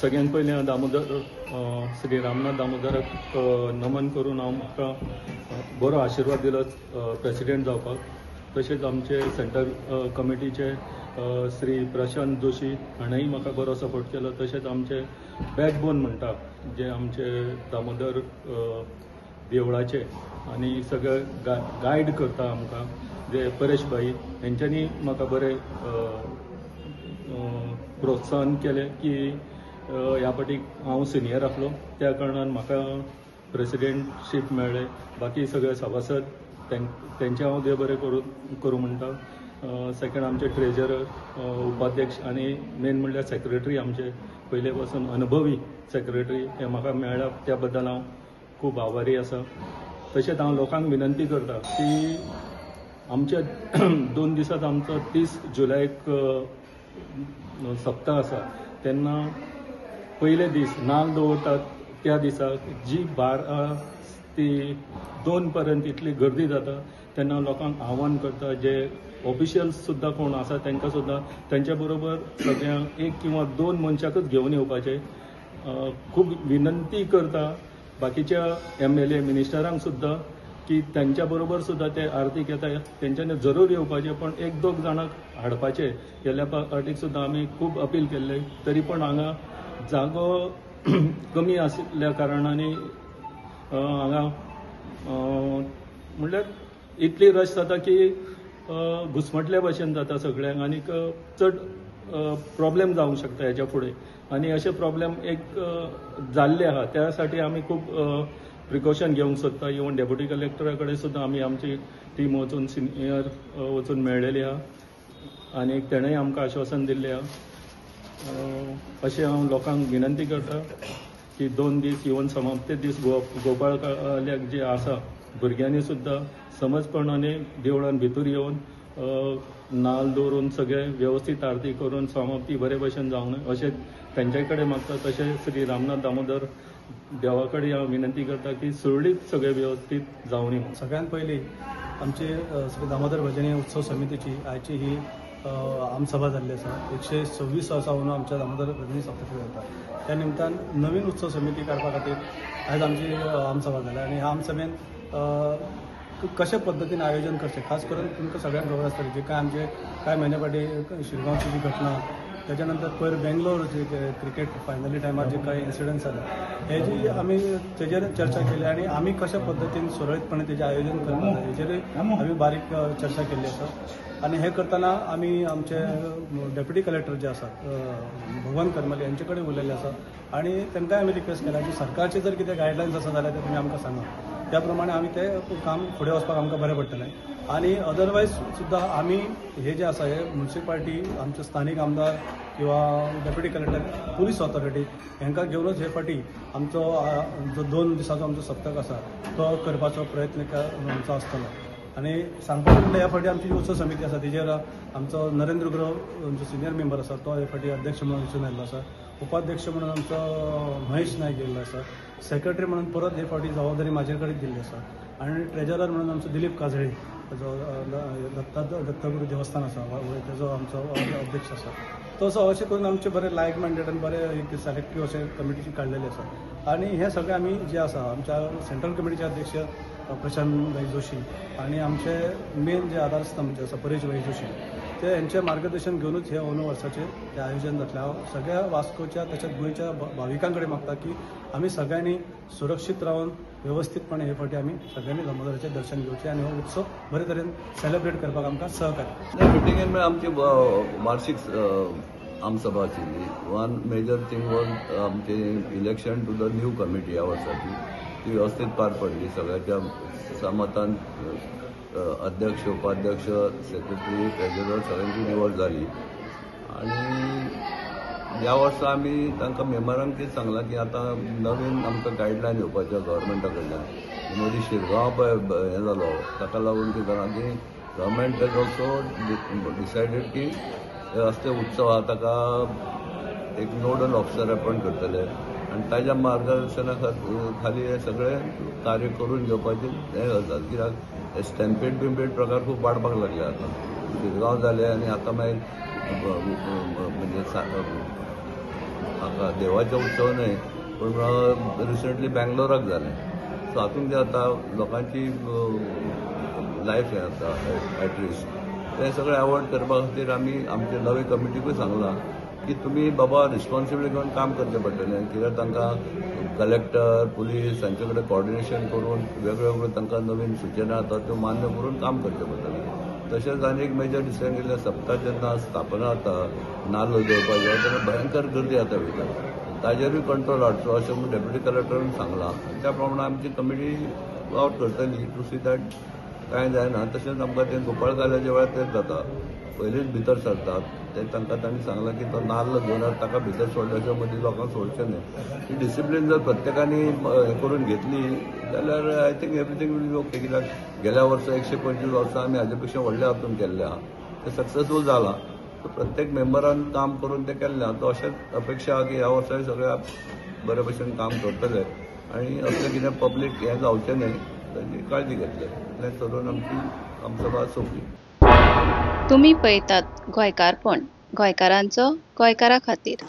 सगळ्यात पयलीं दामोदर श्री रामनाथ दामोदराक नमन करून हांव म्हाका बरो आशिर्वाद दिलो प्रेसिडेंट जावपाक. तशेंच आमचे सेंट्रल कमिटीचे श्री प्रशांत जोशी हाणेंय म्हाका बरो सपोर्ट केलो. तशेंच आमचे बॅकबोन म्हणटा जे आमचे दामोदर देवळाचे आनी सगळे गायड करता आमकां जे परेश भाई, हेंच्यांनी म्हाका बरें प्रोत्साहन केलें की ह्या फावटी हांव सिनियर आसलो त्या कारणान म्हाका प्रेसिडेंटशीप मेळ्ळें. बाकी सगळे सभासद तेंचें हांव देव बरें करूं म्हणटा. सेकंड आमचे ट्रेजरर, उपाध्यक्ष आनी मेन म्हणल्यार सेक्रेटरी, आमचे पयले पासून अनुभवी सेक्रेटरी हे म्हाका मेळ्ळा त्या बद्दल हांव खूब आभारी आसा. तशेंच हांव लोकांक विनंती करता की आमच्या 2 दिसांत आमचो 30 जुलयाक सप्तक आसा तेन्ना पयले दीस नाल दवरतात त्या दिसा जी 12 ते 2 पर्यंत इतली गर्दी जाता तेन्ना लोकांक आव्हान करता जे ऑफिशियल्स सुद्दां कोण आसा तांकां सुद्दां तेंच्या बरोबर सगळ्यांक 1 किंवा 2 मनशाकच घेवन येवपाचें खूब विनंती करता. बाकीच्या MLA मिनिस्टरांक सुद्दां की त्यांच्या बरोबर सुद्दां ते आरतीक येता तेंच्यांनी जरूर येवपाचें, पण 1-2 जाणांक हाडपाचें. गेल्या पार्टीक सुद्दां आमी खूब अपील केल्लें तरी पण हांगा जागो कमी आशिल्ल्या कारणांनी हांगा म्हणल्यार इतली रश जाता की घुसमटल्या भशेन जाता सगळ्यांक आनीक चड प्रॉब्लेम जावंक शकता हेच्या फुडें. आनी अशे प्रॉब्लेम एक जाल्ले आहा त्या साठी आमी खूब प्रिकॉशन घेवंक सोदता. इवन डेप्युटी कलेक्टरा कडेन सुद्दां आमी आमची टीम वचून सिनियर वचून मेळ्ळेली आहा आनी तेणेय आमकां आश्वासन दिल्लें आहा. अशें हांव लोकांक विनंती करता की 2 दीस इवन समाप्ते दीस गोपाळकाल्याक जे आसा भुरग्यांनी सुद्दां समजपणाने देवळान भितर येवन नाल दवरून सगळे वेवस्थीत आरती करून समाप्ती बरे भशेन जावं अशें तेंचे कडेन मागता. तशें श्री रामनाथ दामोदर देवा कडेन हांव विनंती करता की सुरळीत सगळें व्यवस्थीत जावनी. सगळ्यात पयलीं आमची श्री दामोदर भजनी उत्सव समितीची आयची ही आमसभा जाल्ली आसा. 126 वर्सां म्हणून आमच्या दामोदर भजनी सप्तक जाता त्या निमतान नवीन उत्सव समिती काडपा खातीर आयज आमची आमसभा जाल्या आनी ह्या आमसभेन कशे पद्दतीन आयोजन करचें, खास करून तुमकां सगळ्यांक खबर आसतली जे काय आमचे कांय म्हयन्या फाटीं शिरगांवची जी घटना, त्याच्या नंतर पयर बेंगलोर जे क्रिकेट फायनली टायमार जे कांय इन्सिडंट जाले हेजी आमी तेजेर चर्चा केली आनी आमी कशा पद्दतीन सुरळीतपणे तेजें आयोजन करपाक जाय हेजेरूय आमी बारीक चर्चा केल्ली आसा. आनी हें करतना आमी आमचे डेप्युटी कलेक्टर जे आसात भगवंत करमली यांचे कडेन उलयल्ले आसा आनी तांकांय आमी रिक्वेस्ट केला की सरकारचे जर कितें गायडलायन्स आसा जाल्यार ते तुमी आमकां सांगा, त्या प्रमाणे आमी तें काम फुडें वचपाक आमकां बरें पडटलें. आनी अदरवायज सुद्दां आमी हे जे आसा हे म्युनिसिपालिटी, आमचे स्थानीक आमदार किंवा डेप्युटी कलेक्टर, पुलीस ऑथॉरिटी हांकां घेवनच हे फावटी आमचो जो 2 दिसाचो आमचो सप्तक आसा तो करपाचो प्रयत्न आमचो आसतलो. आनी सांगपाचें म्हणल्यार ह्या फावटी आमची उत्सव समिती आसा तेजेर आमचो नरेंद्र गुरव आमचो सिनियर मेंबर आसा तो हे फावटी अध्यक्ष म्हणून वेंचून आयिल्लो आसा, उपाध्यक्ष म्हणून आमचो महेश नायक गेल्लो आसा, सेक्रेटरी म्हणून परत हे फावटी जबाबदारी म्हाजे कडेन दिल्ली आसा आनी ट्रेजरर म्हणून आमचो दिलीप काजळी जो दत्तगुरू देवस्थान आसा तेजो आमचो अध्यक्ष आसा. तसो अशें करून आमचे बरे लायक मायंडेड आनी बरे एक सिलेक्टीव अशें कमिटीची काडलेली आसा. आनी हें सगळें आमी जें आसा आमच्या सेंट्रल कमिटीचे अध्यक्ष प्रशांत भाई जोशी आनी आमचे मेन जे आधारस्तंभ जे आसा परेश भाई जोशी ते हेंचें मार्गदर्शन घेवनूच हे अंदू वर्साचें हें आयोजन जातलें. हांव सगळ्या वास्कोच्या तशेंच गोंयच्या भाविकां कडेन मागता की आमी सगळ्यांनी सुरक्षीत रावन वेवस्थीतपणे हे फावटी आमी सगळ्यांनी दामोदराचें दर्शन घेवचें आनी हो उत्सव बरे तरेन सेलिब्रेट करपाक आमकां सहकार्य. मिटिंगेन आमची वार्षिक आमसभा आशिल्ली. वन मेजर थिंग वॉज आमचे election to the new committee ह्या वर्साची ती व्यवस्थीत पार पडली. सगळ्याच्या सहमतान अध्यक्ष, उपाध्यक्ष, सेक्रेटरी, ट्रेजरर सगळ्यांची निवड जाली. आनी ह्या वर्सा आमी तांकां मेंबरांक तें सांगलां की आतां नवीन आमकां गायडलायन येवपाच्या गव्हर्मेंटा कडल्यान. मदीं शिरगांव पळय हें जालो ताका लागून कितें जालां की गव्हर्मेंट हेज ऑल्सो डिसायडेड की हे असले उत्सव आहा ताका एक नोडल ऑफिसर अपॉयंट करतले आनी ताज्या मार्गदर्शना खाली हे सगळे कार्य करून घेवपाचें हें आसा. कित्याक हे स्टॅम्पेड बिम्पेड प्रकार खूब वाडपाक लागले आतां. शिरगांव जाले आनी आतां मागीर म्हणजे हाका देवाचो उत्सव न्हय पूण रिसंटली बँगलोराक जालें. सो हातूंत कितें जाता, लोकांची लायफ हें जाता एट रिस्क. तें सगळें एवॉयड करपा खातीर आमी आमचे नवे कमिटीकूय सांगलां की तुमी बाबा रिस्पॉन्सिबिलिटी घेवन काम करचें पडटलें. कित्याक तांकां कलेक्टर, पुलीस हांचे कडेन कॉर्डिनेशन करून वेगळ्यो तांकां नवीन सुचना येतात त्यो मान्य करून काम करचें पडटलें. तशेंच आनी एक मेजर डिसिजन घेतलें, सप्ता जेन्ना स्थापना जाता नाल्ल दवरपाचो तेन्ना भयंकर गर्दी जाता भितर, ताजेरूय कंट्रोल हाडचो अशें म्हूण डेप्युटी कलेक्टरान सांगलां. त्या प्रमाणे आमची कमिटी वावर करतली टू सी that कांय जायना. तशेंच आमकां तें गोपाळकाल्याच्या वेळार तेंच जाता, पयलींच भितर सरतात ते तांकां तांणी सांगलां की तो नाल्ल घेवन ताका भितर सोडल्याच्या मदीं लोकांक सोडचें न्हय. ही डिसिप्लीन जर प्रत्येकांनी हें करून घेतली जाल्यार I think everything will be okay. कित्याक गेल्या वर्सा 125 वर्सां आमी हाजे पेक्षा व्हडल्या हातून केल्लें आहा, तें सक्सेसफूल जालां. सो प्रत्येक मेंबरान काम करून तें केल्लें आहा. तो अशेंच अपेक्षा आहा की ह्या वर्साय सगळ्या बरे भशेन काम करतले आनी असलें कितें पब्लीक हें जावचें न्हय ताची काळजी घेतले. इतलें करून आमची आमसभा सोंपली. तुम्ही पळयतात गोंयकारपण, गोंयकारांचो गोंयकारा खातीर.